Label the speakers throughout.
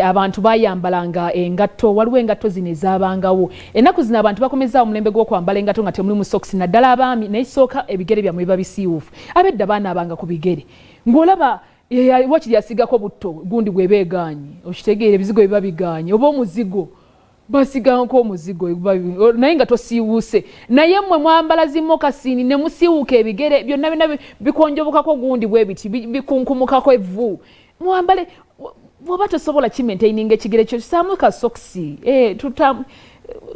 Speaker 1: Abantu bayambalanga engatto, waliwo engatto zino ezabangawo. Ennaku zino abantu bakomezaawo omulembe gw'okwambala engatto nga temulimu sokisi, naddala abaami. Naye kisooka ebigere byammwe biba bisiiwuufu. Abedda baanaabanga ku bigere, ng'olaba wakiri asigako butto gundi bweba egaanye, okitegeera, ebizigo biba bigaanye oba omuzigo basiganko omuzigo, naye nga tosiiwuuse. Naye mmwe mwambala zi moccasin ne musiiwuuka ebigere byonna byonna, bikonjobokako gundi bwe biti, bikunkumukako evvu. Mwambale, bw'oba tosobola kimaintaininga ekigere kyo, kisaamu ka sokisi.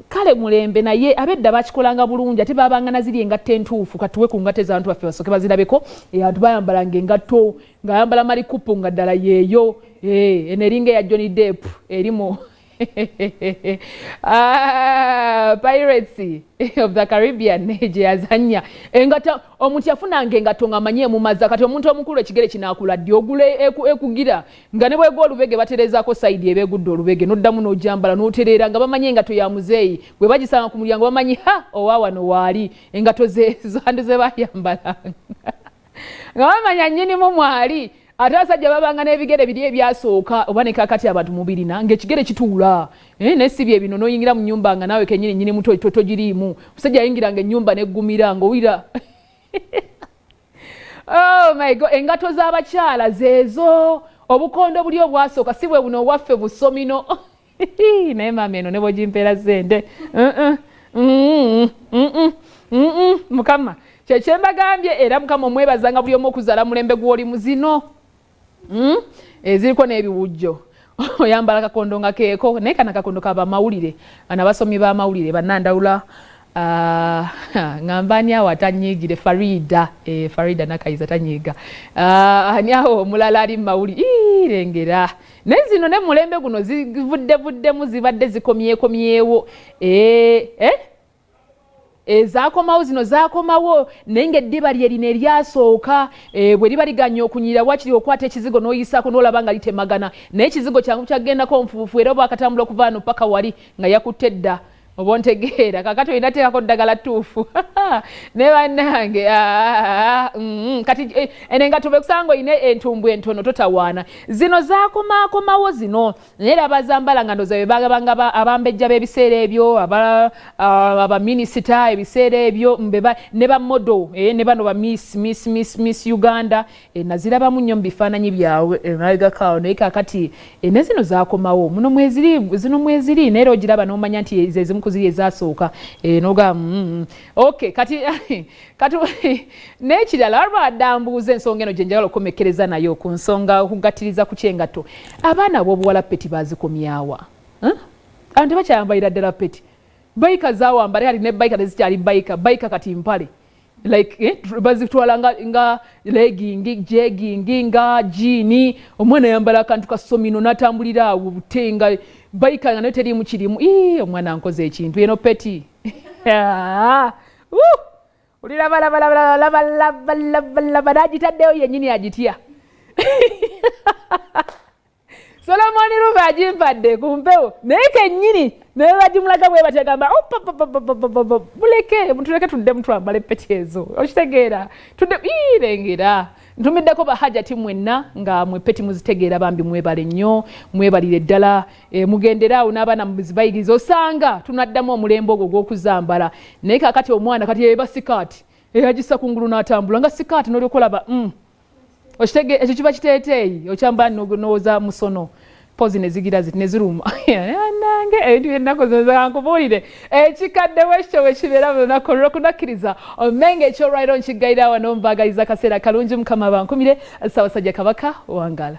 Speaker 1: Kale mulembe, naye abedda bakikolanga bulungi, ate babanga naziri engatto entuufu. Katuwe ku ngatto ez'abantu baffe basooke bazirabeko. Abantu bayambalanga engatto ng'ayambala malikupu nga ddala yeeyo. Eno eringa eya Johnny Depp erimu Pirates of the Caribbean gye yazannya. Engatto omuntu yafunanga engatto ng'amanyi emumaza. Kati omuntu omukulu ekigere kinaakula ddi? Ogula ekugira nga ne bwegwa olubege batereezaako side eba egudde olubege, n'oddamu n'ojambala n'otereera, nga bamanyi engatto ya muzeeyi. Bwe bagisanga ku mulyango bamanyi, ha, owa wano waali. Engatto ze zandu ze bayambalanga nga bamanya nnyinimu mwali. Ate abasajja babanga n'ebigere biri ebyasooka, oba ne kakati abantu mubirina, ng'ekigere kituula, naye si bye bino n'oyingira mu nnyumba nga naawe kennyini nnyini muto togiriimu. Omusajja ayingiranga ennyumba n'eggumira ng'owulira, oh my God. Engatto z'abakyala zeezo, obukondo buli obwasooka, si bwe buno obwaffe busomino. Naye maama, eno ne bwogimpeera ssente, Mukama kyekyembagambye. Era Mukama omwebazanga buli omu okuzaala mulembe gw'oli muzino. Eziriko n'ebiwujjo, oyambala kakondo nga keeko, naye kana kakondo kaba mawulire, bano abasomi b'amawulire bannandawula. Ngamba ani awo atanyiigire? Farida, Farida Nakayiza tanyiiga. Ani awo omulala ali mumawulire? Lengera naye zino ne mulembe guno zivudde vuddemu, zibadde zikomyekomyewo. Ezaakomawo zino zaakomawo, naye ng'eddiba lye lino eryasooka, bwe liba liganya okunyirira, wakiri okwata ekizigo n'oyisaako n'olaba nga litemagana. Naye ekizigo kyangu kyagendako nfuufu, era oba akatambula okuva wano paka wali nga yakutte dda, oba ontegeera. Kakati olina teekako ddagala ttuufu. Ne bannange, kati eno engatto bwekusanga olina entumbu entono, totawaana. Zino zaakomaakomawo zino, naye era abazambala nga ndowooza be bagabanga abambejja b'ebiseera ebyo, abaminisita ebiseera ebyo, ne ba model, ne bano ba miss miss miss miss Uganda. Nazirabamu nnyo mu bifaananyi byabwe emabegako. Naye kakati ne zino zakomawo muno mweziri, zino mweziri, naye era ogiraba n'omanya nti ze zimu ku ziri ezasooka, noga okay. Kati n'ekirala, waliwo addambuuza ensonga eno gye njagala okukomekkereza nayo ku nsonga okugattiriza ku kyengatto. Abaana ab'obuwala peti bazikomyawa? Abantu tebakyayambalira ddala peti. Biker zawambala, kati ne biker tezikyali biker, biker kati mpale, like bazitwala nga legging, jegging, nga jean. Omwana yambala akantu ka somino n'atambulira awo butenga biker nga nayo teriimu kirimu. Ii, omwana nkoze ekintu eno peti. Olirabalabalabalabalabalaba n'agitaddeyo yennyini agitya. Solomoni Ruba agimpadde ku mpewo, naye kennyini naye bagimulaga bwe batya, gamba muleke mutuleke tuddemu twambala epeti ezo, okitegeera, tudde lengera. Ntumiddeko bahajati mwenna nga mwe peti muzitegeera, bambi mwebale nnyo, mwebalire ddala. Mugendere awo n'abaana muzibayigiriza, osanga tunaddamu omulembe ogwo gw'okuzambala. Naye kakati omwana kati eba sikaati, agisa kungulu n'atambula nga sikaati, n'olyoka olaba okitege ekyo kiba kiteeteeyi, okyambala nowooza musono pozi nezigira ziti neziruma. Nange ebintu byennaku zino nkubuulire, ekikadde bwekityo bwe kibeera buli lunaku olwokunakkiriza omenge. Ekyolwairo nkiggalira wano, mbagaliza akaseera kalungi. Mukama bankumire. Ssaabasajja Kabaka wangala.